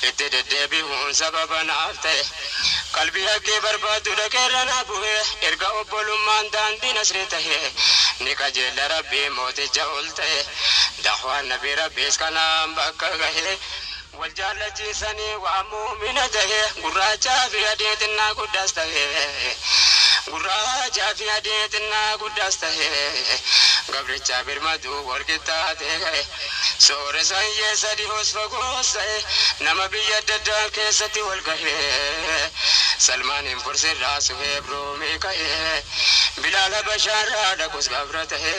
Itti deddeebi'uun sababa naaf ta'e. Qalbii haqqee barbaadu dhaqeerra naa bu'e. Erga obbolummaan daandii nasrii ta'e. Ni qajeella Rabbii mooticha ol ta'e. Da'waan nabii Rabbiis kanaan bakka gahe. Wal jaallachiisanii waa muumina ta'e. Gurraachaa fi adii xinnaa guddaas ta'e. Gurraachaa fi adii xinnaa guddaas ta'e. Gabricha birmaduu wal qixxaatee ka'e. Sooressa hiyyeessa dhihoos fagoos ta'e. Nama biyya adda addaa keessatti wal gahe. Salmaaniin Fursirraa Suheeb Ruumii ka'e. Bilaal Habashaarraa dhaqus gabra ta'e.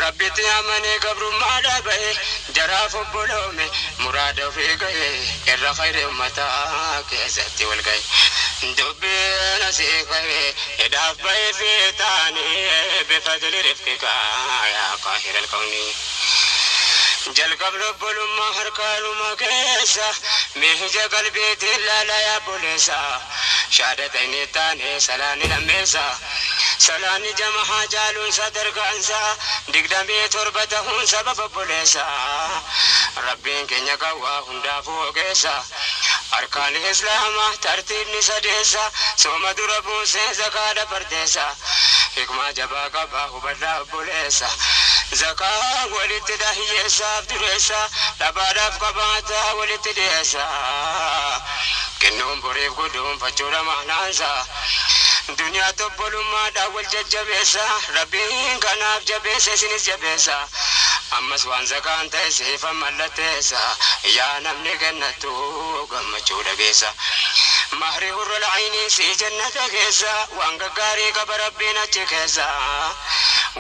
Rabbitti amanee gabrummaadhaa ba'e. Jaraaf obboloome muraada ofii ga'e. Irra khayri ummataa keessatti wal ga'e. Dubbiin asii ka'e hidhaaf ba'e fi taanii bifadli rifqika yaa qaahiral kawni. Jalqabni obbolummaa harkaanuma keessa miija qalbiitiin laalaa yaa obboleessa. Shahadatayni taane salaanni lammeessa. Salaanni jamahaa jaaluun sadarkaansa 27 tahuun sababa obboleessa. Rabbiin keenya kan waa hundaafuu ogeessa. Arkaan Islaamaa tartiibni sadeessa. Sooma dura buusee zakaadha fardeessa. Hikmaa jabaa qaba hubadhaa obboleessa. Zakaa walitti dha hiyyeessaaf dureessa. Dhabaadhaaf qabaataa walitti dhiyeessa. Kennuun boriif guduunfachuudha maanaansa. Duniyaa obbolummaadhaan wal jajjabeessa. Rabbiin kanaaf jabeessa isinis jabeessa. Ammas waan zakaan ta'e siifan mallatteessa. Yaa namni kennattu gammachuu dhageessa. Mahri hurral ayni si jannata keessa. Waan gaggaarii qaba Rabbiin achi keessa.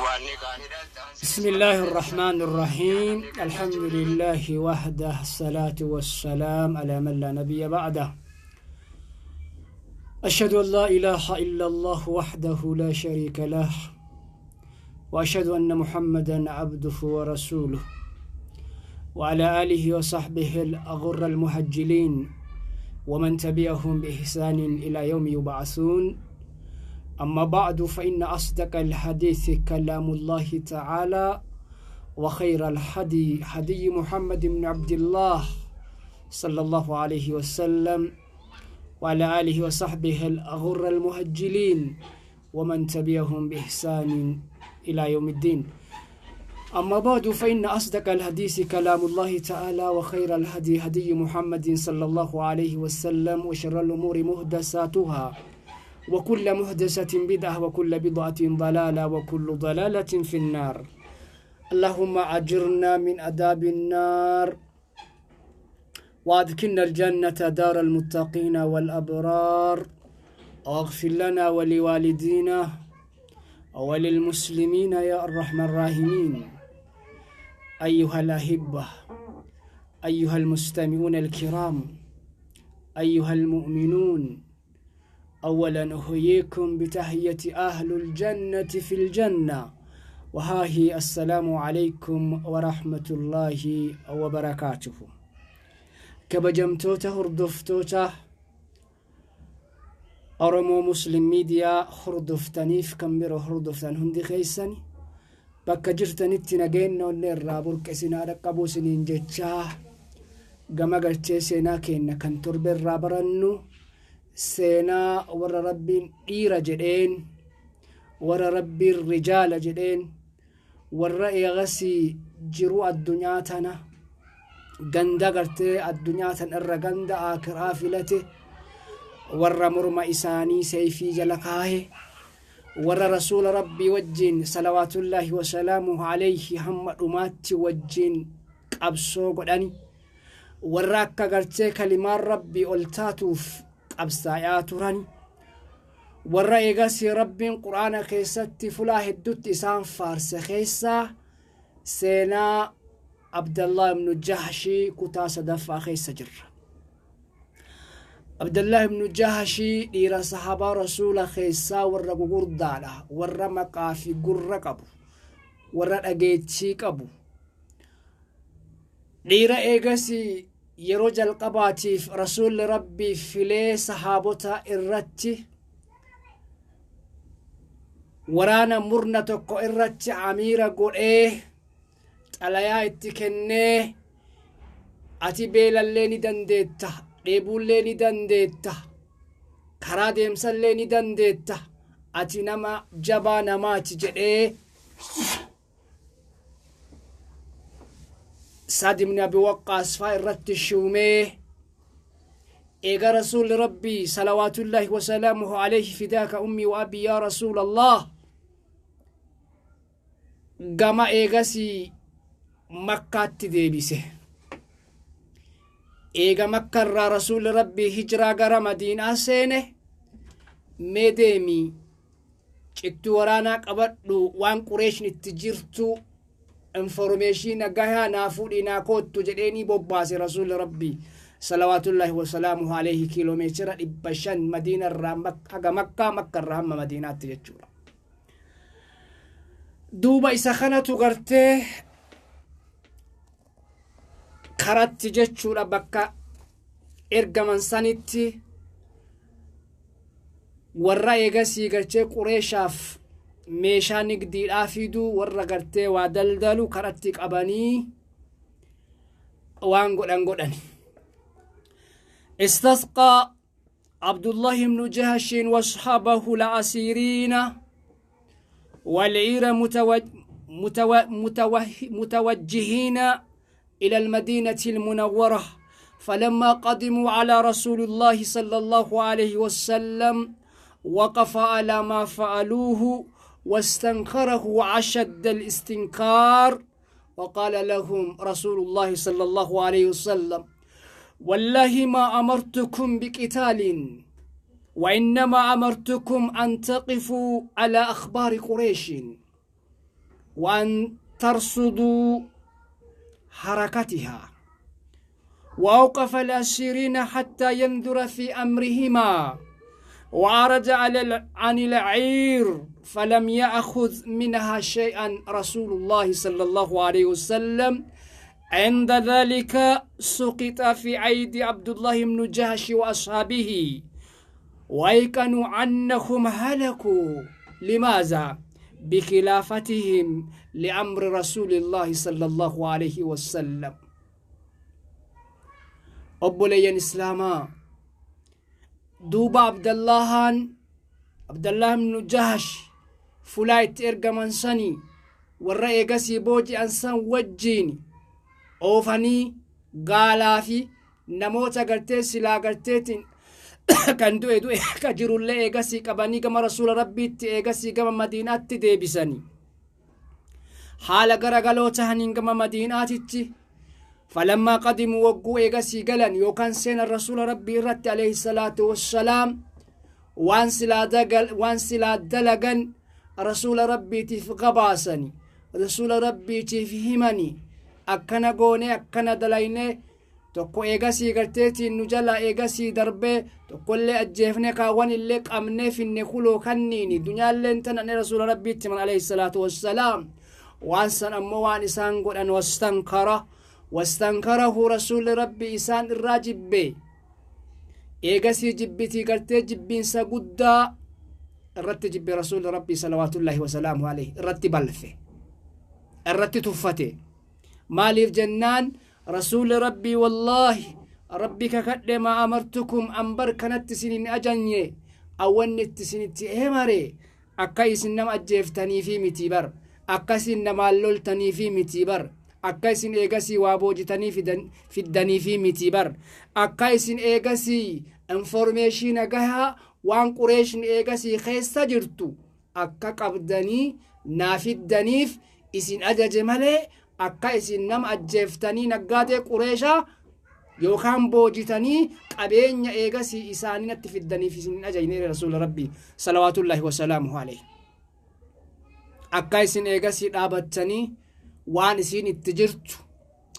Waan ni gaariidha. بسم الله الرحمن الرحيم، الحمد لله وحده، الصلاة والسلام على من لا نبي بعده. أشهد أن لا إله إلا الله وحده لا شريك له، وأشهد أن محمدا عبده ورسوله، وعلى آله وصحبه الأغر المهجلين ومن تبعهم بإحسان إلى يوم يبعثون. أما بعد، فإن أصدق الحديث كلام الله تعالى، وخير الهدي هدي محمد بن عبد الله صلى الله عليه وسلم، وعلى آله وصحبه الأغر المهجلين ومن تبعهم بإحسان إلى يوم الدين. أما بعد، فإن أصدق الحديث كلام الله تعالى، وخير الهدي هدي محمد صلى الله عليه وسلم، وشر الأمور محدثاتها، وكل محدثة بدعة، وكل بدعة ضلالة، وكل ضلالة في النار. اللهم أجرنا من عذاب النار، وأدخلنا الجنة دار المتقين والأبرار، واغفر لنا ولوالدينا وللمسلمين يا أرحم الراحمين. أيها الأحبة، أيها المستمعون الكرام، أيها المؤمنون، أولا أحييكم بتحية أهل الجنة في الجنة، وها هي: السلام عليكم ورحمة الله وبركاته. Kabajamtoota hordoftoota Oromoo Muslim Miidiyaa hordoftaniif kan biroo hordoftan hundi keessan, bakka jirtanitti nageenya onnee irraa burqe isinaa dhaqqabuu isiniin jechaa, gama galchee seenaa keenya kan torbe irraa barannu, seenaa warra Rabbiin dhiira jedheen, warra Rabbiin rijaala jedheen, warra eegasii jiruu addunyaa tana ganda gartee addunyaa tan irra ganda aakiraa filate, warra morma isaanii seeyfii jala kaahe, warra rasuula Rabbii wajjiin salawaatullaahi wasalaamuhu alayhi hamma dhumaatti wajjiin qabsoo godhani, warra akka gartee kalimaan Rabbii ol taatuuf qabsaayaa turan, warra eegasii Rabbiin Quraana keessatti fulaa heddutti isaan faarse keessaa seenaa Abdallah ibnu Jahashii kutaa sadaffaa keessa jirra. Abdallah ibnu Jahashii dhiira sahabaa rasuula keessaa warra gugurdaadha, warra maqaa fi gurra qabu, warra dhageettii qabu. Dhiira eegasii yeroo jalqabaatiif rasuulli Rabbii filee sahaabota irratti waraana murna tokko irratti amiira godhee xalayaa itti kennee, "Ati beelallee ni dandeetta, Dheebuullee ni dandeetta, karaa deemsallee ni dandeetta, ati nama jabaa namaati jedhee Sa'd ibn Abi Waqqaas faa irratti shuumee. Eega Rasuulli Rabbii salawaatullaahi wasalaamuhu alayhi, fidaaka ummii wa abii yaa Rasuulallah, gama eegasii Makkaatti deebise. Eega Makka irraa Rasuulli Rabbii hijiraa gara Madiinaa seene, mee deemi, cittuu waraanaa qabadhu, waan Qureeshni itti jirtu informeeshiina gahaa naa fuudhii naa koottu jedheenii bobbaase. Rasuulli Rabbii salawaatullaahi wasalaamuhu alayhi kiiloomeetira 500 Madiina irraa haga Makkaa, Makka irraa hamma Madiinaatti jechuudha. Duuba isa kanatu gartee karatti jechuudha, bakka ergaman sanitti warra eegasii gartee Qureeshaaf meeshaa nigdiidhaa fiduu, warra gartee waa daldalu karatti qabanii waan godhan godhan. استسقى عبد الله بن جهش واصحابه الأسيرين والعير متوجهين إلى المدينة المنورة، فلما قدموا على رسول الله صلى الله عليه وسلم وقف على ما فعلوه واستنكره أشد الاستنكار، وقال لهم رسول الله صلى الله عليه وسلم: والله ما أمرتكم بقتال، وإنما أمرتكم أن تقفوا على أخبار قريش وأن ترصدوا حركتها. وأوقف الأسيرين حتى ينظر في أمرهما، وعرج عن العير فلم يأخذ منها شيئا رسول الله صلى الله عليه وسلم. عند ذلك سقط في أيدي عبد الله بن جهش وأصحابه، وأيقنوا أنهم هلكوا. لماذا؟ بخلافتهم لأمر رسول الله صلى الله عليه وسلم. Obboleeyyan Islaamaa, duuba Abdallahaan, Abdallah ibnu Jahash, fulaa itti ergaman sanii warra eegasii booji'an san wajjiin oofanii gaalaa fi namoota gartee silaa garteetiin kan du'e du'e, ka jirullee eegasii qabanii gama Rasuula Rabbiitti, eegasii gama Madiinaatti deebisanii, haala garagaloo tahaniin gama Madiinaatitti. فلما قدموا, wagguu eegasii galan yookaan seenan Rasuula Rabbii irratti عليه الصلاة والسلام, waan silaa dalagan Rasuula Rabbiitiif gabaasani, Rasuula Rabbiitiif himani: akkana goone, akkana dalayne, tokko eegasii garteetiin nu jala eegasii darbee, tokkollee ajjeefne, kaawwan illee qabnee finne, kuloo kanniini dunyaalleen tana Rasuula Rabbiitti himan عليه الصلاة والسلام. Waan san ammoo waan isaan godhan واستنكره rasuulli Rabbi isaan irraa jibbe. Eegasii jibbitii gartee jibbiinsa guddaa irratti jibbe. Rasuulli Rabbii صلوات الله وسلامه عليه irratti balfe, irratti tuffate. Maaliif jennaan, Rasuulli Rabbii: "Wallaahi, Rabbi kakadhe, ما أمرتكم, an bar kanatti isin hin ajanye. Awwanni itti isinitti emare akka isin nama ajjeeftaniifi miti bar, akka isin namaan loltaniifi miti bar, akka isin eegasii waa boojitanii fiddaniifi miti bar, akka isin eegasii informeeshiina gahaa waan Qureeshin eegasii keessa jirtu akka qabdanii naa fiddaniif isin ajaje malee, akka isin nama ajjeeftanii naggaatee Qureeshaa yookaan boojitanii qabeenya eegasii isaanii natti fiddaniif isin hin ajajne." Rasuula Rabbii صلوات الله وسلامه عليه akka isin eegasii dhaabattanii waan isiin itti jirtu,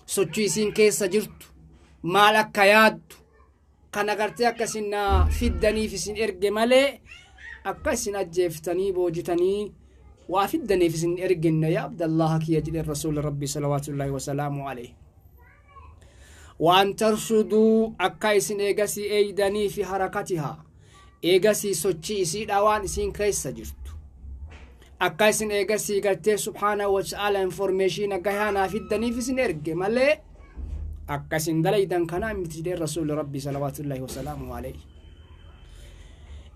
sochii isiin keessa jirtu, maal akka yaaddu kana gartee akka isin naa fiddaniif isin erge malee, akka isin ajjeeftanii boojitanii waa fiddaniif isin erginne, yaa Abdallaha kiyya, jedheen Rasuula Rabbii صلوات الله وسلامه عليه. وأن ترصدوا, akka isin eegasii eeydanii fi حركتها, eegasii sochii isiidha, waan isiin keessa jirtu akka isin eegasii gartee سبحانه وتعالى information gahaa naa fiddaniif isin erge malee. Akkasin dalaydan kanaa miti jedheen rasuulli rabbi salawaatullaahi wasalaamu alayhi.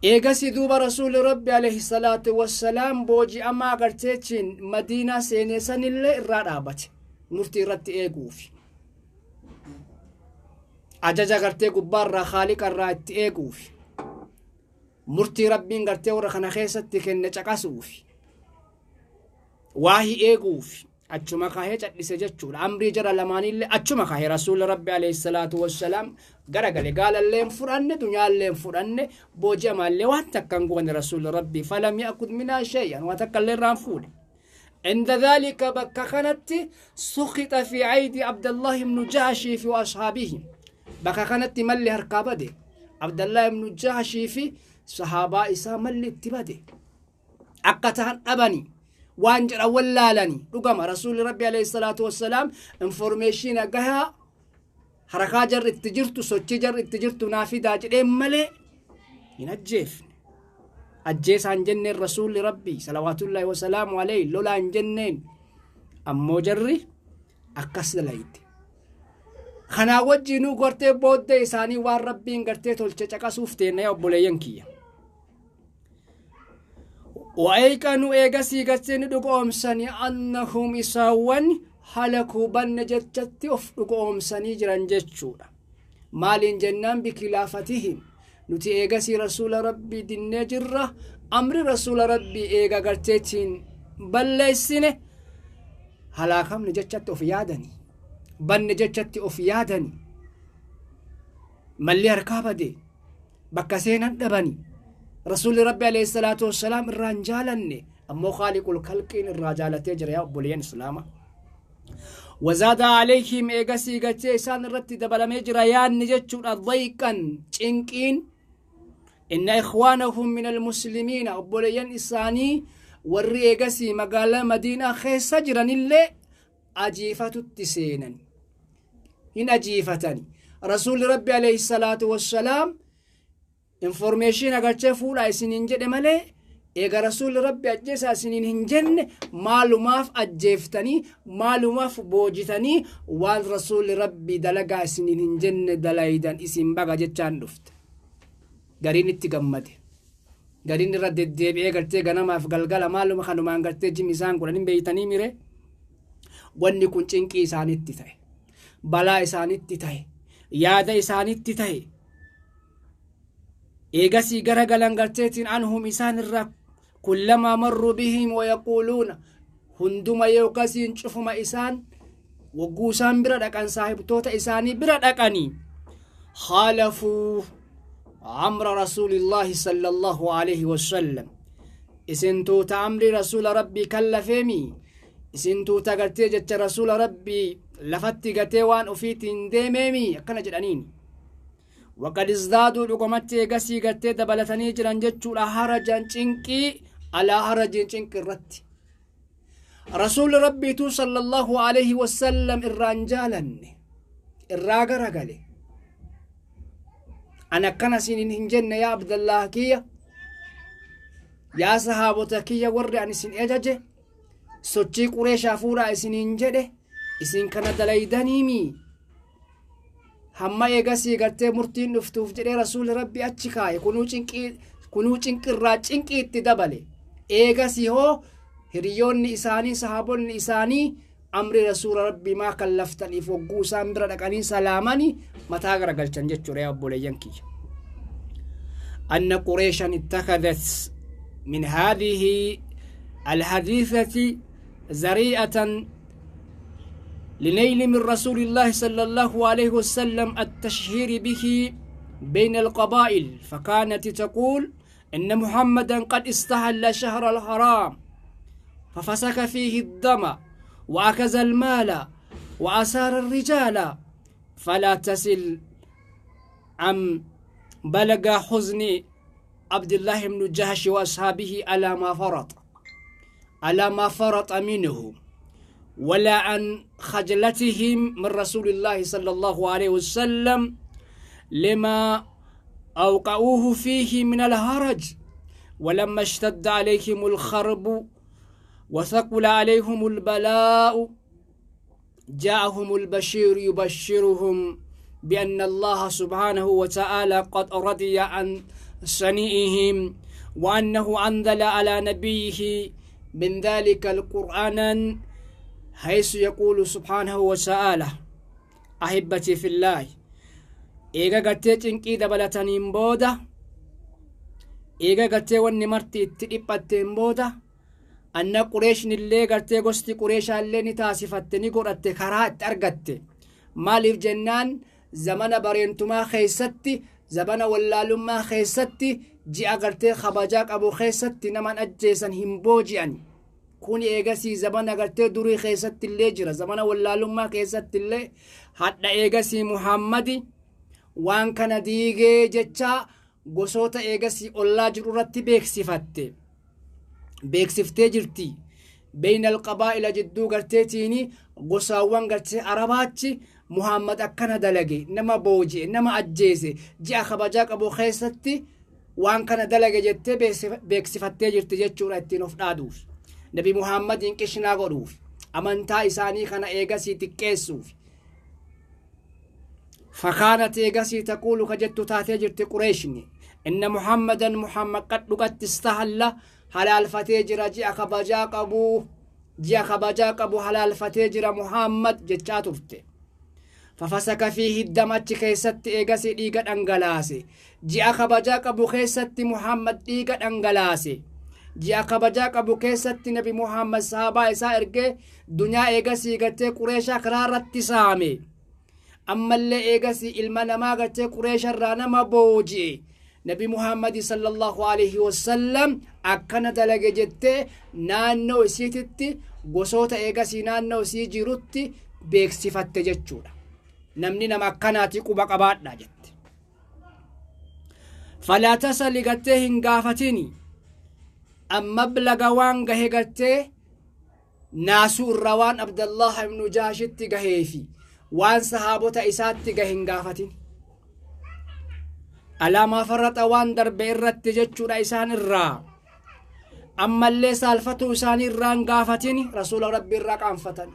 Eegasi duuba rasuulli rabbi alayhi salaatu wassalaam booji'amaa garteechiin madiinaa seenee sanillee irraa dhaabate murtii irratti eeguufi. Ajaja gartee gubbaarraa haaliqarraa itti eeguufi. Murtii rabbiin gartee warra kana keessatti kenne caqasuufi. Waahii eeguufi. Achuma kahee cadhise jechuudha. Amrii jara lamaanillee achuma kahee rasuulli rabbi alayhi salaatu wassalaam garagale. Gaalallee hin fudhanne, dunyaallee hin fudhanne, booji'amaallee waan takka hin goone rasuulli rabbi. Falam ya'kud minhaa shay'an, waan takka illee irraa hin fuudhe. عند ذلك بكا كانت سقط في أيدي عبد الله بن جحش في أصحابه. بكا كانت ملي هركابده عبد الله بن جحش في صحابة إسا ملي اتباده أقتهن أبني وانجر ولالني رقم رسول ربي عليه الصلاة والسلام انفورميشن قها حركة جر اتجرت سوتش جر اتجرت نافذة جر ملي ينجف أجيس عن جنة الرسول ربي صلوات الله وسلامه عليه لولا عن جنين أمو جري أكس دلائد خنا وجهنو قرتي بود إساني وار ربي قرتي تولش چكاسوفتين يا أبوليين كيا وأيكانوا إيجاسي قرتين دقوم سني أنهم إساوان هلكوا بن جتت أف دقوم سني جران جتشورا مالين جنان بخلافتهم نتي إيجاسي رسول ربي دين جرة أمر رسول ربي إيجا قرتين بلسنة هلاكم نجتت أف يادني بن جتت أف يادني ملي ركابة دي بكسينا دبني رسول ربي عليه الصلاة والسلام الرجالني أمو خالق الخلقين الرجالة تجري يا أبولين سلامة وزاد عليهم إيجاسي قتي سان الرت دبل مجريان نجتشون الضيقا تشنكين إن إخوانهم من المسلمين أبولين إساني warri eegasii magaalaa Madiinaa keessa jiranillee ajiifatutti seenan. Hin ajiifatani. Rasuulli Rabbi alayhi salaatu wassalaam information agarchee fuudhaa isiniin jedhe malee eega Rasuulli Rabbi ajjeesaa isiniin hin jenne maalumaaf ajjeeftanii maalumaaf boojitanii waan Rasuulli Rabbi dalagaa isiniin hin jenne dalaydan isin baga jechaan dhufte. Gariin itti gammade. Gariin irra deddeebi'ee gartee ganamaaf galgala maaluma kanumaan gartee jimmi isaan godhan hin beeytanii mire. Wanni kun cinqii isaanitti ta'e. Balaa isaanitti ta'e. Yaada isaanitti ta'e. Eegasii garagalan garteetiin anhum isaan irra kullamaa marruu bihim wayaquuluuna hunduma yookasiin cufuma isaan wagguu isaan bira dhaqan saahibtoota isaanii bira dhaqanii khaalafuu amra rasuulillaahi sallallahu alaihi wasallam isin tuuta amri rasuula rabbii kallafeemii isin tuuta gartee jecha rasuula rabbii lafatti gatee waan ofiitiin deemeemii akkana jedhaniin. وقد ازدادوا لقمت غسي غتي دبلتني جران جچودا هرجان چنقي على هرج چنق الرت رسول ربي تو صلى الله عليه وسلم الرانجالن الراغرغله انا كان سنين هنجن يا عبد الله كيا يا صحابتك يا ور ان سن اجاجه سوچي قريش فورا سنين جده اسين كان دليدنيمي hamma eegasii gartee murtiin dhuftuuf jedhee rasuulli rabbi achi kaaye kunuu cinqirraa cinqiitti dabale. Eegasii hoo hiriyoonni isaanii sahaabonni isaanii amri rasuula rabbi maa kallaftaniif wagguu isaan bira dhaqanii salaamanii mataa garagalchan jechuudha yaa obboleeyyan kiyya. Anna Qureeshan ittakadat min haadihi alhadiithati zari'atan لنيل من رسول الله صلى الله عليه وسلم التشهير به بين القبائل فكانت تقول إن محمدا قد استهل شهر الحرام ففسك فيه الدم وأكز المال وأسار الرجال فلا تسل عن بلغ حزن عبد الله بن جحش وأصحابه على ما فرط منه ولا عن خجلتهم من رسول الله صلى الله عليه وسلم لما أوقعوه فيه من الهرج ولما اشتد عليهم الخرب وثقل عليهم البلاء جاءهم البشير يبشرهم بأن الله سبحانه وتعالى قد رضي عن صنيعهم وأنه أنزل على نبيه من ذلك القرآن حيث يقول سبحانه وتعالى. أحبتي في الله، eega gartee cinqii dabalataniin booda, eega gartee wanni marti itti dhiphatteen booda, anna Qureeshnillee gartee gosti Qureeshaallee ni taasifatte, ni godhatte, karaa itti argatte. Maaliif jennaan, zamana bareentumaa keessatti, zamana wallaalummaa keessatti, ji'a gartee kabajaa qabu keessatti naman ajjeesan, hin booji'an. Kun eegasii zamana gartee durii keessatti illee jira, zamana wallaalummaa keessatti illee. Hadha eegasii Muhammadi waan kana diigee jecha gosoota eegasii ollaa jiru irratti beeksifatte, beeksiftee jirti. Beeyna alqabaa'ila jidduu garteetiini gosaawwan gartee Arabaachi Muhammad akkana dalage, nama booji'e, nama ajjeese, ji'a kabajaa qabu keessatti waan kana dalage jettee beeksifattee jirti jechuudha. Ittiin of dhaaduuf, Nabi Muhammadiin qishnaa godhuuf, amantaa isaanii kana eegasii xiqqeessuuf. فكانت إيغاسي تقول كجت تاتي جرت قريشني إن محمدا محمد قد قد استهل حلال فتيجر جاء خبجا قبو، جاء خبجا قبو حلال فتيجر محمد جتشاتفت. ففسك فيه الدم كيست إيغاسي ديغت أنغلاسي. جاء خبجا قبو كيست محمد ديغت أنغلاسي. جاء خبجا قبو كيست نبي محمد صحابة إسا إرقى دنيا إيغاسي غتي قريشا قرارت تسامي. Ammallee eegasii ilma namaa gartee Qureesharraa nama booji'e, Nabi Muhammadi sallallahu alaihi wasallam akkana dalage jettee naannoo isiititti, gosoota eegasii naannoo isii jirutti beeksifatte jechuudha. Namni nama akkanaati quba qabaadha jette. Falaa tasali gartee hin gaafatini amma blaga waan gahe gartee naasuu irraa, waan Abdallah ibnu Jaashitti gaheefi waan sahaabota isaatti gahe hin gaafatin. Alaamaa farraxa waan darbe irratti jechuudha isaan irraa. Ammallee saalfatuu isaanii irraa hin gaafatin. Rasuula Rabbi irraa qaanfatan,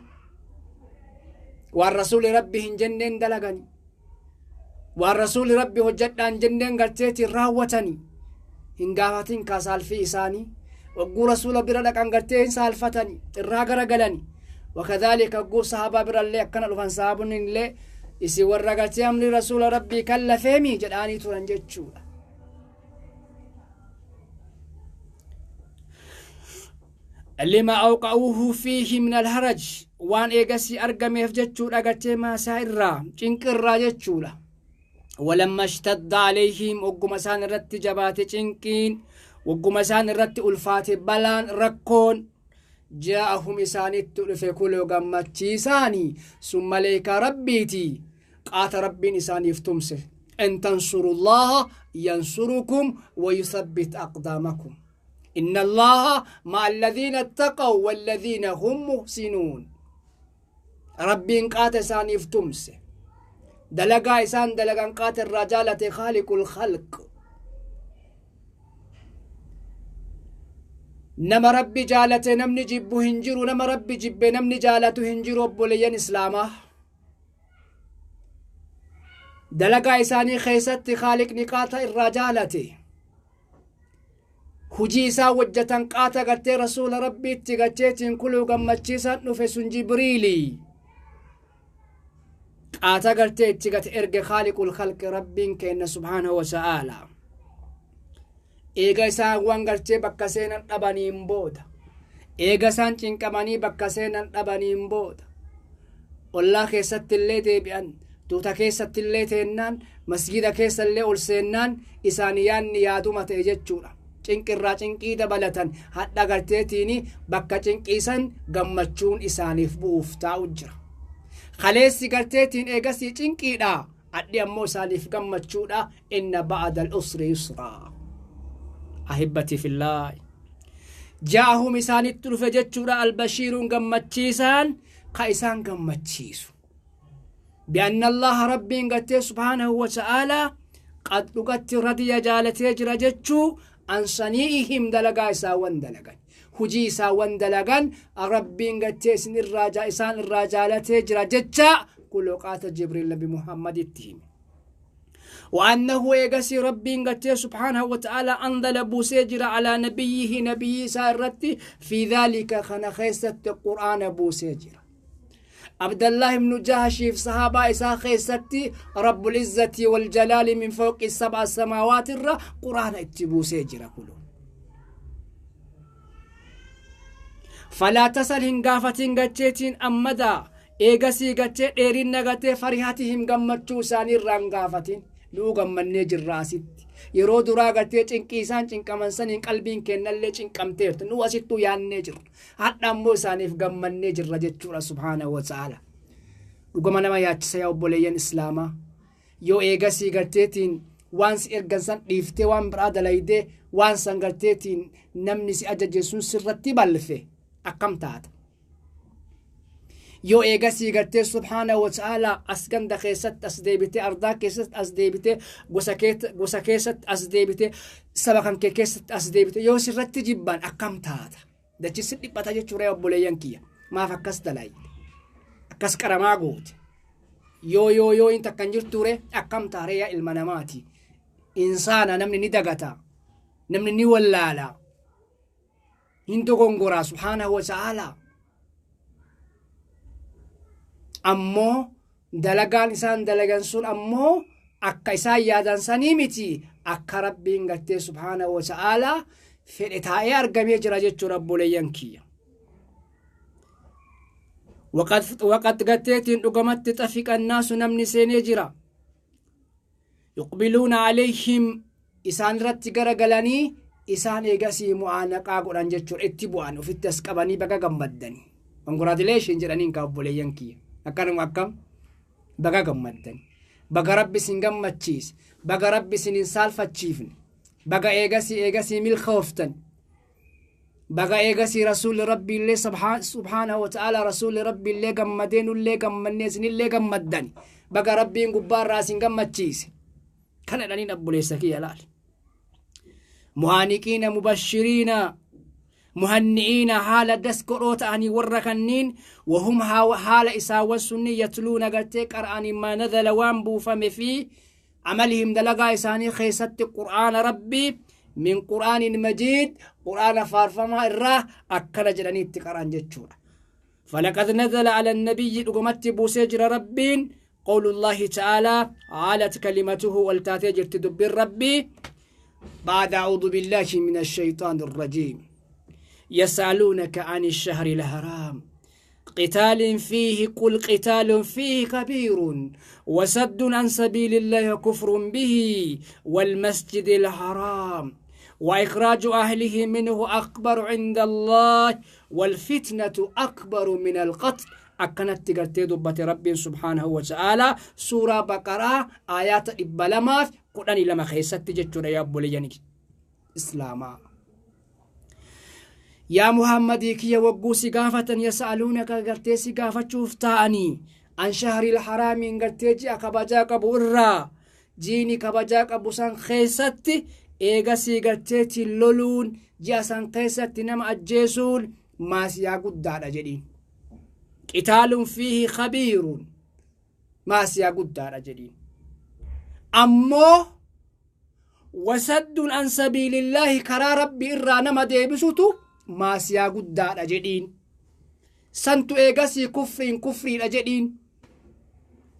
waan Rasuuli Rabbi hin jenneen dalagani, waan Rasuuli Rabbi hojjadhaan jenneen garteetiin raawwatani. Hin gaafatin kaa saalfii isaanii. Wagguu Rasuula bira dhaqan gartee hin saalfatani, irraa garagalani. وكذلك wagguu sahaabaa birallee akkana dhufan, sahaabonni illee isin warra gartee amri Rasuula Rabbii kan lafeemi jedhaanii turan jechuudha. لما أوقعوه فيه من الهرج waan eegasii argameef jechuudha, gartee maasaa irraa, cinqirraa jechuudha. ولما اشتد عليهم wagguma isaan irratti jabaate cinqiin, wagguma isaan irratti ulfaate balaan, rakkoon, جاءهم isaanitti dhufe kuloo gammachiisaanii sun maleekaa Rabbiiti. Qaata Rabbiin isaaniif tumse: إن تنصروا الله ينصركم ويثبت أقدامكم إن الله مع الذين اتقوا والذين هم محسنون. Rabbiin qaata isaaniif tumse. Dalagaa isaan dalagan qaata irraa jaalate خالق الخلق. Nama Rabbi jaalate namni jibbu hin jiru, nama Rabbi jibbe namni jaalatu hin jiru. Obboleeyyan Islaamaa, dalagaa isaanii keessatti Khaaliqni qaata irraa jaalate. Hujii isaa hojjetan qaata gartee Rasuula Rabbiitti garteetiin kuluu gammachiisan dhufe sun Jibriili. Qaata gartee itti gate erge خالق الخلق Rabbiin kenna سبحانه وتعالى. Eega isaan waan gartee bakka seenan dhabaniin booda, eega isaan cinqamanii bakka seenan dhabaniin booda, ollaa keessatti illee deebi'an, tuuta keessatti illee teennaan, masgida keessa illee ol seennaan isaan yaanni yaaduma ta'e jechuudha. Cinqirraa cinqii dabalatan. Hadha garteetiini bakka cinqiisan gammachuun isaaniif bu'uuf taa'u jira. Kaleessi garteetiin eegasii cinqiidha, adhi ammoo isaaniif gammachuudha. إن بعد العسر يسرا. أحبتي في الله، جاءهم isaanitti dhufe jechuudha البشير gammachiisaan ka isaan gammachiisu بأن الله Rabbiin gartee سبحانه وتعالى قد dhugatti رضي jaalatee jira jechuu عن صنيعهم dalagaa isaawwan dalagan. Hujii isaawwan dalagan Rabbiin gartee isin irraa isaan irraa jaalatee jira jecha kuloqaata Jibriil Nabi Muhammaditti hime. وأنه إيغسي ربي قتي سبحانه وتعالى أنزل بوسيجر على نبيه نبي سارتي في ذلك خنا خيست القرآن بوسيجر. عبد الله بن جهش في صحابة إساء خيستي رب العزة والجلال من فوق السبع سماوات الر قرآن اتبوسيجر كله. فلا تسأل هنغافتين قتيتين أمدا إيغسي قتي إيرين قتي فرحتهم قمتشو ساني الرانغافتين nuu gammannee jirra asitti. Yeroo duraa gartee cinqii isaan cinqaman saniin qalbiin kennallee cinqamteertu. Nuu asittuu yaannee jirra. Hadha ammoo isaaniif gammannee jirra jechuudha subhaanahu wa ta'ala. Dhugama nama yaachisa yaa obboleeyyan Islaamaa. Yoo eegasii garteetiin waan si ergan san dhiiftee waan biraa dalaydee waan san garteetiin namni si ajaje sun sirratti balfe akkam taata? Yoo eegasii gartee subhaanahu wa ta'ala as ganda keessatti as deebitee, ardaa keessatti as deebitee, gosa keessatti as deebitee, saba kan kee keessatti as deebitee yoo sirratti jibban akkam taata? Dachi si dhiphata jechuudha yaa obboleeyyan kiyya. Maaf akkas dalayte? Akkas qaramaa goote? Yoo yoo yoo hin takkan jirture akkam taaree yaa ilma namaati? Insaana namni ni dagata, namni ni wallaala, hin dogongoraa subhaanahu wa ta'ala. Ammoo dalagaan isaan dalagan sun ammoo akka isaan yaadan sanii miti, akka Rabbiin gartee subhaanahu wa ta'ala fedhe taa'ee argamee jira jechuudha obboleeyyan kiyya. Waqad garteetiin dhugamatti xafiqa annaasu namni seenee jira. Yuqbiluuna alayhim isaan irratti garagalanii isaan eegasii mu'aanaqaa godhan jechuudha, itti bu'an ofitti as qabanii baga gammaddanii. Congratulations jedhaniin kaa obboleeyyan kiyya. Akkanuma akkam baga gammaddanii. Baga Rabbi isin gammachiise. Baga Rabbi isin hin saalfachiifne. Baga eegasii milkooftan. Baga eegasii Rasuulli Rabbi illee subhaanahu wa ta'ala Rasuulli Rabbi illee gammadee nullee gammannee isinillee gammaddani. Baga Rabbiin gubbaarraa isin gammachiise. Kana jedhaniin obboleessa kiyya laali. Mu'aaniqiina mubashiriina muhanni'iina haala das godhoo ta'anii warra kanniin wahum haala isaawwan sunni yatluuna gartee qara'anii maa nazala waan buufame fi amalihim dalagaa isaanii keessatti qur'aana Rabbii min qur'aanin majiid qur'aana faarfamaa irraa akkana jedhanii itti qara'an jechuudha. فلقد نزل على النبي dhugumatti buusee jira Rabbiin قول الله تعالى عالت كلمته والتاتي جرت دبر ربي بعد أعوذ بالله من الشيطان الرجيم يسألونك عن الشهر الحرام قتال فيه قل قتال فيه كبير وسد عن سبيل الله كفر به والمسجد الحرام وإخراج أهله منه أكبر عند الله والفتنة أكبر من القتل. أكنت تقرتي دبة ربي سبحانه وتعالى سورة بقرة آيات إبلماف قرآن لما خيست جتشورا يا بولياني إسلاما. يا محمد كي وقو سقافة يسألونك قرتي سقافة شوف تاني عن شهر الحرام قرتي جي أكبجا قبورا جيني كبجا قبوسان خيست إيغا سيقرتي تلولون جي أسان خيست نم أجيسون ما سياقود دادا جدين قتال فيه خبير ما سياقود دادا جدين أمو وسد عن سبيل الله كرا ربي إرى نما ديبسوتو ما سياقود دادا جدين سنتو إيغاسي كفر كفر أجدين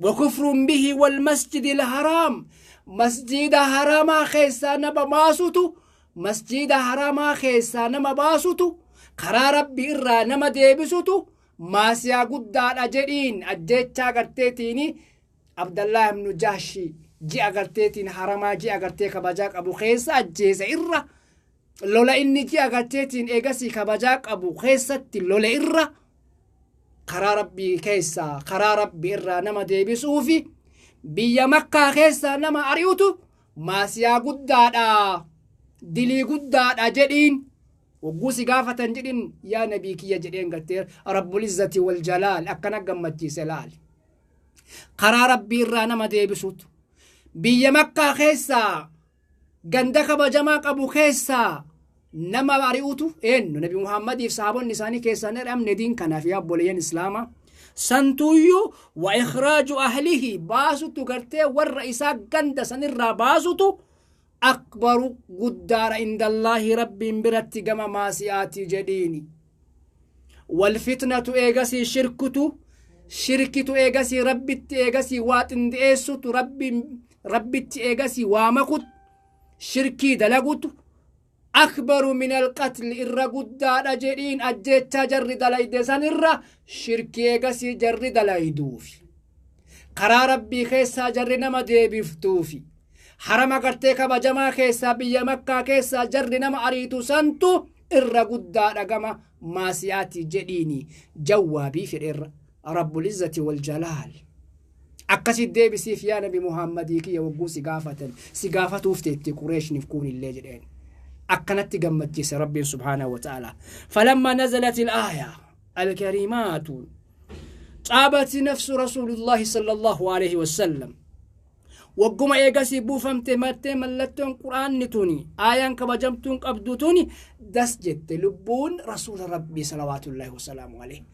وكفر به والمسجد الحرام مسجد حرام خيسا نما باسوتو مسجد حرام خيسا نما باسوتو كرا ربي إرى نما ديبسوتو ما سياقود دادا جدين أجيتشا قرتيتيني عبد الله بن جحش جي أغرتيتين حرما جي أغرتي كبجاك أبو خيسا أجيس إرى لولا إني جي أغرتيتين إيغاسي كبجاك أبو خيسا لولا إرى قرا ربي كيسا قرا ربي إرى نما ديبسوفي بيا مكة خيسا نما أريوتو ما سياقود دادا دلي قد دادا جدين وقوسي قافة جدين يا نبي كي جدين قتير رب العزة والجلال أكنا قمتي سلال قرا ربي إرى نما ديبسوت بيا مكة خيسا غندك بجماك أبو خيسا Nama ari'utu eenyu? Nabi Muhammadiif sahaabonni isaanii keessaa hin ari'amne diin kanaaf, yaa obboleeyyan islaamaa. Santuuyyuu wa ikhraaju ahlihi baasutu, gartee warra isaa ganda sanirraa baasutu, akbaru guddaadha indallaahi rabbiin biratti gama maasiyaatii jedhiini. Walfitnatu eegasii shirkutu, shirkitu eegasii rabbitti eegasii waa xindeessutu, rabbitti eegasii waa makut, shirkii dalagutu akbaru min alqatli irra guddaadha jedhiin. Ajjeechaa jarri dalayde san irra shirkii eegasii jarri dalayduufi karaa rabbii keessaa jarri nama deebiftuufi harama gartee kabajamaa keessaa biyya makkaa keessaa jarri nama ariitu santu irra guddaadha gama maasiyaati jedhiini. Jawaabii fedheerra rabbul izzati wal jalaal akkasit deebisiif yaa nabi Muhammadii kiyya wagguu si gaafatan, si gaafatuuf teetti qureeshniif kuunillee jedheen. Akkanatti gammachiise rabbiin subhaanahu wa ta'ala. Falamma nazalat il-aaya alkariimaatu xaabat nafsu rasuulullaahi sallallahu alaihi wasallam. Wagguma eegasii buufamte martee mallattoon quraanni tuni aayaan kabajamtuun qabdu tuni das jette lubbuun rasuula rabbii salawaatullaahi wasalaamu alaihi.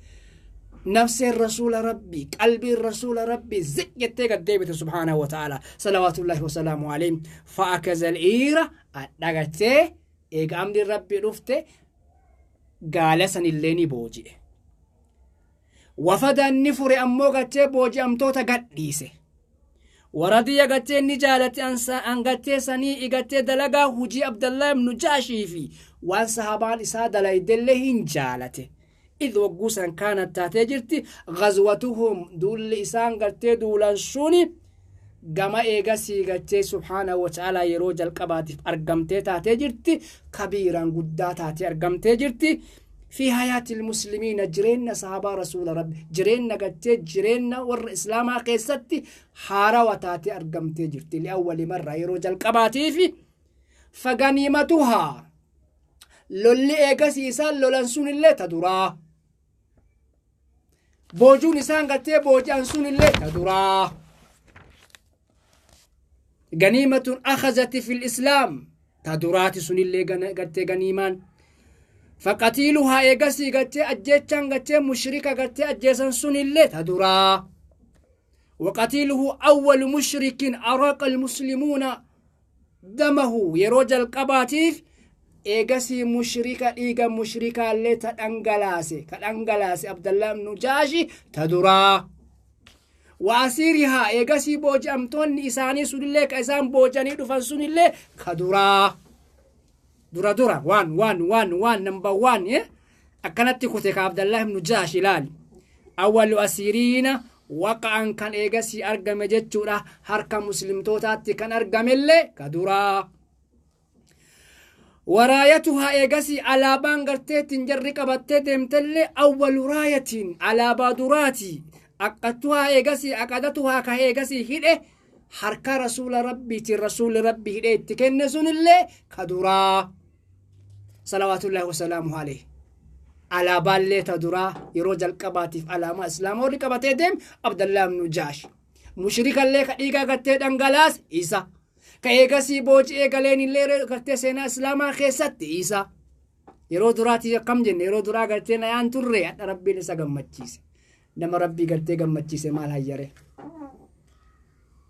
Nafseen rasuula rabbii, qalbiin rasuula rabbii ziq jettee gad deebite subhaanahu wa ta'ala salawaatullaahi wasalaamu alaihi. Fa'akaza al-iira adhagatee eega amni rabbii dhufte gaala sanillee ni booji'e. Wafadaan ni fure ammoo gartee booji'amtoota gadhiise. Waradiya gartee ni jaalate angattee sanii igattee dalagaa hujii Abdallah ibnu Jaashii fi waan sahabaan isaa dalaydellee hin jaalate. Idh wagguu san kaanat taatee jirti ghazwatuhum duulli isaan gartee duulan suni gama eegasii gartee subhaanahu wa ta'aalaa yeroo jalqabaatiif argamtee taatee jirti, kabiiraan guddaa taatee argamtee jirti. Fi hayaatil muslimiina jireenna sahabaa rasuula rabbi, jireenna gartee jireenna warra islaamaa keessatti haarawa taatee argamtee jirti li'awwali marra yeroo jalqabaatiif. Faganiimatuhaa lolli eegasii isaan lolan sunillee ta duraa, boojuun isaan gartee booji'an sunillee ta duraa. Ganiimatun akhazati fil islaam ta duraati sunillee gartee ganiimaan. Faqatiiluhaa eegasii gartee ajjeechaan gartee mushrika gartee ajjeesan sunillee ta duraa. Waqatiiluhu awwalu mushrikin araqa almuslimuuna damahu yeroo jalqabaatiif eegasii mushrika dhiiga mushrikaallee ta dhangalaase ka dhangalaase Abdallah ibnu Jaashi ta duraa. Waasiirihaa eegasii booji'amtoonni isaanii sunillee ka isaan boojanii dhufan sunillee ka duraa. Dura dura waan waan waan waan number one akkanatti kute ka Abdallah ibnu Jaash ilaali. Awwalu asiiriina waqa'an kan eegasii argame jechuudha, harka muslimtootaatti kan argamellee ka duraa. Waraayatuhaa eegasii alaabaan garteettiin jarri qabattee deemtellee awwalu raayatiin alaabaa duraati. Aqattuhaa eegasii aqadatuhaa ka eegasii hidhe harka rasuula rabbiitiin rasuulli rabbi hidhee itti kenne sunillee ka duraa. Salawaatullaahi wasalaamuhu alayhi. Alaabaallee ta duraa yeroo jalqabaatiif alaamaa islaamaa warri qabatee deem Abdallah ibnu Jaash. Mushrikallee ka dhiigaa gartee dhangalaas isa. Ka eegasii booji'ee galeen illee gartee seenaa islaamaa keessatti isa. Yeroo duraatii akkam jenne, yeroo duraa gartee nayaan turre, hadha rabbiin isa gammachiise. Nama rabbii gartee gammachiise maal hayyare?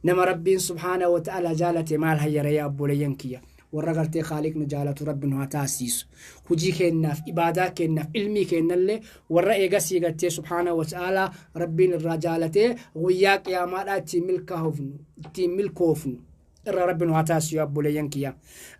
Nama rabbiin subhaana wa ta'ala jaalate maal hayyare yaa obboleeyyan kiyya? Warra gartee kaaliqni jaalatu rabbi nu haa taasisu. Hujii keennaaf, ibaadaa keennaaf, ilmii keennallee warra eegasii gartee subhaana wa ta'ala rabbiin irraa jaalatee guyyaa qiyaamaadhaa ittiin milkaa'ofnu, ittiin milkoofnu irra rabbi nu haa taasisu yaa obboleeyyan kiyya.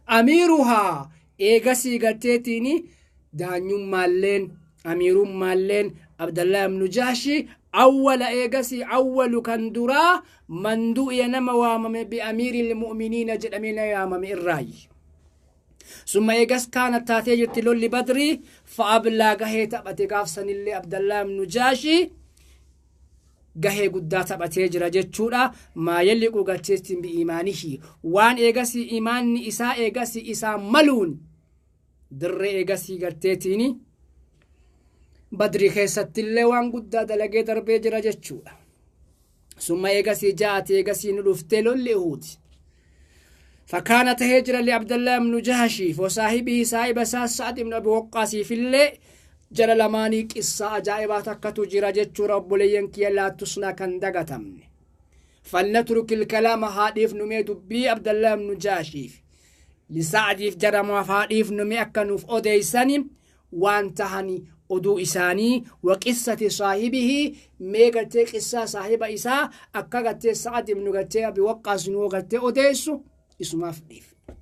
Amiiruhaa eegasii garteetiin daanyummaalleen amiirummaalleen Abdallah ibnu Jahshi awwala eegasii awwalu kan duraa man du'iya nama waamame bi'amiiri lmu'miniina jedhamee na yaamame irraayi. Summa eegas kaana taatee jirti lolli badrii fa'ablaa gahee taphate gaafsanillee Abdallah ibnu Jahshi gahee guddaa taphatee jira jechuudha. Maa yalliqu garteettiin bi'iimaanihi waan eegasii imaanni isaa eegasii isaa maluun dirree eegasii garteetiini badrii keessattillee waan guddaa dalagee darbee jira jechuudha. Summa eegasii ja'ati eegasii nu dhuftee lolli Uhuudi. فكان تهجرا لعبد الله بن جهش وصاحبه صاحب سعد بن أبي وقاص في الليل جرى لماني قصة عجائبات تكتو جرى جتشو رب لينكي لا تصنع كان دقتمني. فلنترك الكلام هاديف نمي دبي عبد الله بن جهش لسعد جرى ما نمي أكنوف أوديساني وانتهني oduu isaanii وقصة صاحبه mee gartee qissaa saahiba isaa akka gartee Sa'ad ibnu gartee Abi Waqqaas nuu gartee odeessu isumaaf dhiifne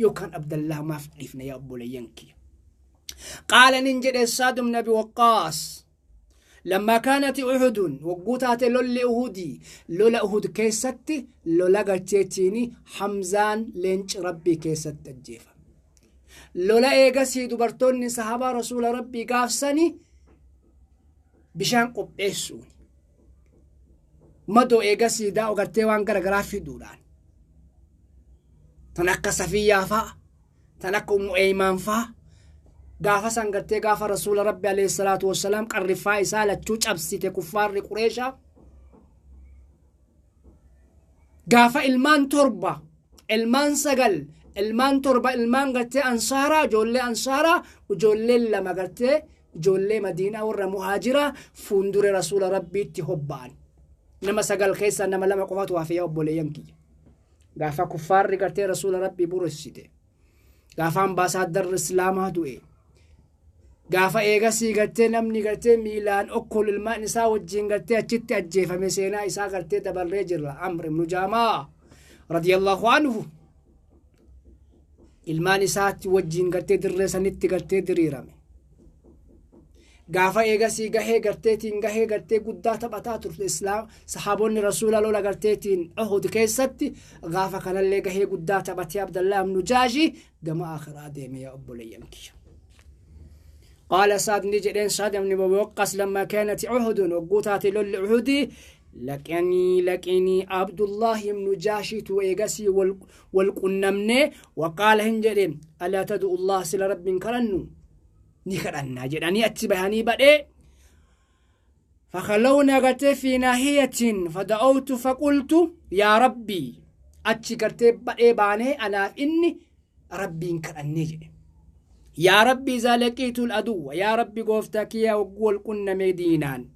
yookaan Abdallah maaf dhiifne yaa obboleeyyan kiyya. قال ننجد سعد بن أبي وقاص لما كانت أحد وقوتات لول أهودي لولا أهود كيستي لولا قرتيتيني حمزان لينش ربي كيست الجيفة لولا إيغاسي دبرتوني صحابة رسول ربي قافسني بشان قبئسوني مدو إيغاسي دا وقرتي وان غرغرافي دوران تنكا صفية فا تنكا أم أيمان فا gaafa san gartee gaafa rasuula rabbi alayhi salaatu wassalaam qarriffaa isaa lachuu cabsite kuffaarri qureeshaa gaafa ilmaan torba ilmaan sagal ilmaan torba ilmaan gartee ansaaraa ijoollee ansaaraa ijoollee lama gartee ijoollee madiinaa warra muhaajiraa fuundure rasuula rabbiitti hobba'an nama sagal keessaa nama lama qofatu hafe yaa obboleeyyan kiyya gaafa kuffaarri gartee rasuula rabbii buressite gaafa ambaasaadarri islaamaa du'e gaafa eegasii gartee namni gartee miilaan okkol ilmaan isaa wajjin gartee achitti ajjeefame seenaa isaa gartee dabarree jirra Amr ibnu Jaamaa radiyallahu anhu ilmaan isaatti wajjin gartee dirree sanitti gartee diriirame gaafa eegasii gahee garteetiin gahee gartee guddaa taphataa turte islaam sahaabonni rasuula lola garteetiin Uhud keessatti gaafa kanallee gahee guddaa taphatee Abdallah ibnu Jaashi gama akhiraa deeme yaa obboleeyyan kiyya. قال سعد نجدين سعد بن أبي وقاص لما كانت عهد وقوتات لول عهدي لكني عبد الله بن جاشي وإيغاسي والقنمني وقال هنجدين ألا تدعو الله سل رب كرنو نكرنا جدني أتبهني بدي فخلونا قتي في ناحية فدعوت فقلت يا ربي أتشكرت بدي باني أنا إني ربي كرني جدي يا ربي إذا لقيت العدو يا ربي قفتك يا وقول كنا مدينان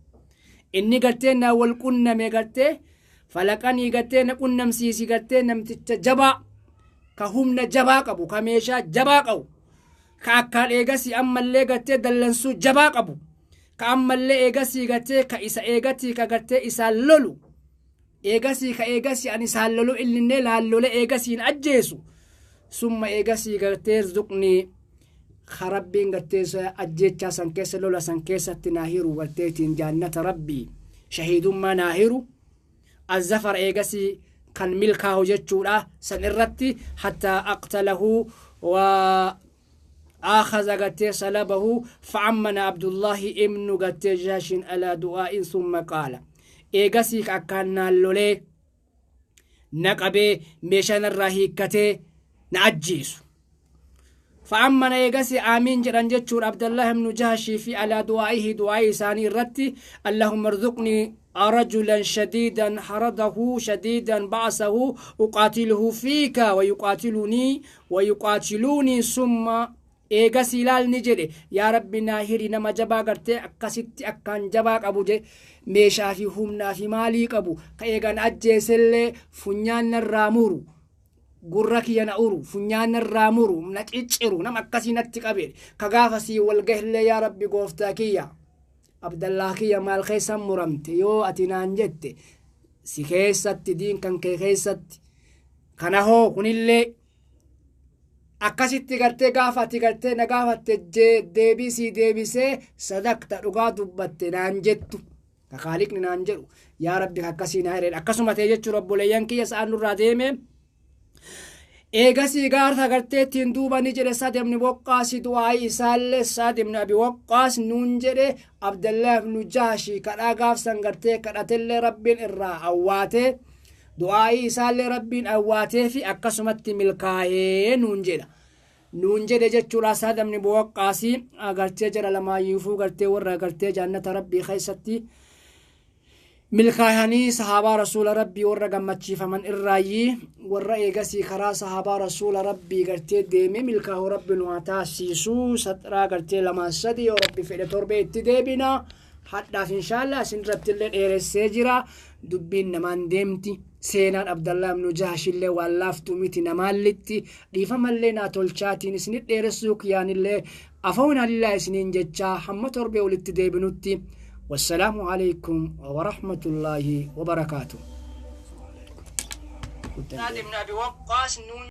إني قلتنا والكنا مقلت فلقني قلتنا كنا مسيسي قلتنا متجبا كهمنا جبا قبو كميشا جبا قو كأكال إيغاسي أما اللي قلت دلنسو جبا قبو كأما اللي إيغاسي قلت كإسا إيغاتي كقلت إسا لولو إيغاسي كإيغاسي أن إسا لولو إلي نيلا لولو إيغاسي أجيسو ثم إيغاسي قلت رزقني خربين قرتيس أجيتشا سنكيس لولا سنكيس تناهيرو قرتيتين جنة ربي شهيد ما ناهيرو الزفر إيغاسي كان ملكه جتشورا سنرتي حتى أقتله وآخذ قرتي سلبه فعمنا عبد الله ابن قرتي جاش على دعاء ثم قال إيغاسي كان لولي نقبي ميشان الرهيكتي نعجيسو فأما يقسي آمين جران جتشور عبد الله بن جهش في على دعائه دعاء ساني الرتي اللهم ارزقني رجلا شديدا حرده شديدا بعثه أقاتله فيك ويقاتلني ويقاتلوني ثم إيغاسي لال نجري يا ربي ناهري نما جبا قرتي أكاسيتي أكان جبا أبو جي ميشا في همنا في مالي أبو كإيغان أجيسل فنيان الرامورو gurra kiyya na uru funyaan irraa muru na cicciru nama akkasii natti qabee ka gaafasii wal gahillee yaa rabbi gooftaa kiyya Abdallaa kiyya maal keessan muramte yoo ati naan jette si keessatti diin kan kee keessatti kana hoo kunillee akkasitti gartee gaafa ati gartee na gaafatte deebisii deebisee sadaqta dhugaa dubbatte naan jettu ka kaaliqni naan jedhu yaa rabbi akkasii naa hireen akkasuma ta'e jechuun obboleeyyan kiyya sa'aan nurraa deeme. Eegasii gaarta garteettiin duuba ni jedhe Sa'd ibn Waqqaas du'aa'ii isaallee Sa'd ibn Abi Waqqaas nuun jedhe Abdallah ibn Jaashi kadhaa gaafsan gartee kadhatellee rabbiin irraa awwaatee du'aa'ii isaallee rabbiin awwaatee fi akkasumatti milkaa'ee nuun jedha. Nuun jedhe jechuudha Sa'd ibn Waqqaas gartee jara lamaayyuufuu gartee warra gartee jannata rabbii keessatti Milkaayanii sahaabaa rasuula rabbii warra gammachiifaman irraayyii warra eegasii karaa sahaabaa rasuula rabbii gartee deemee milkaa'uu rabbi nu haa taasiisuu. Saxiraa gartee 2 3 yoo rabbi fedhe torbee itti deebina. Hadhaaf inshaallah isin irratti illee dheeressee jira. Dubbiin namaan deemti. Seenaan Abdallaa ibnu Jahashillee waan laaftuu miti namaallitti dhiifamallee naa tolchaatiin isinit dheeressuu kiyyaanillee afoon allaa isiniin jechaa hamma torbee walitti deebinutti. والسلام عليكم ورحمة الله وبركاته. سعد بن أبي وقاص نون.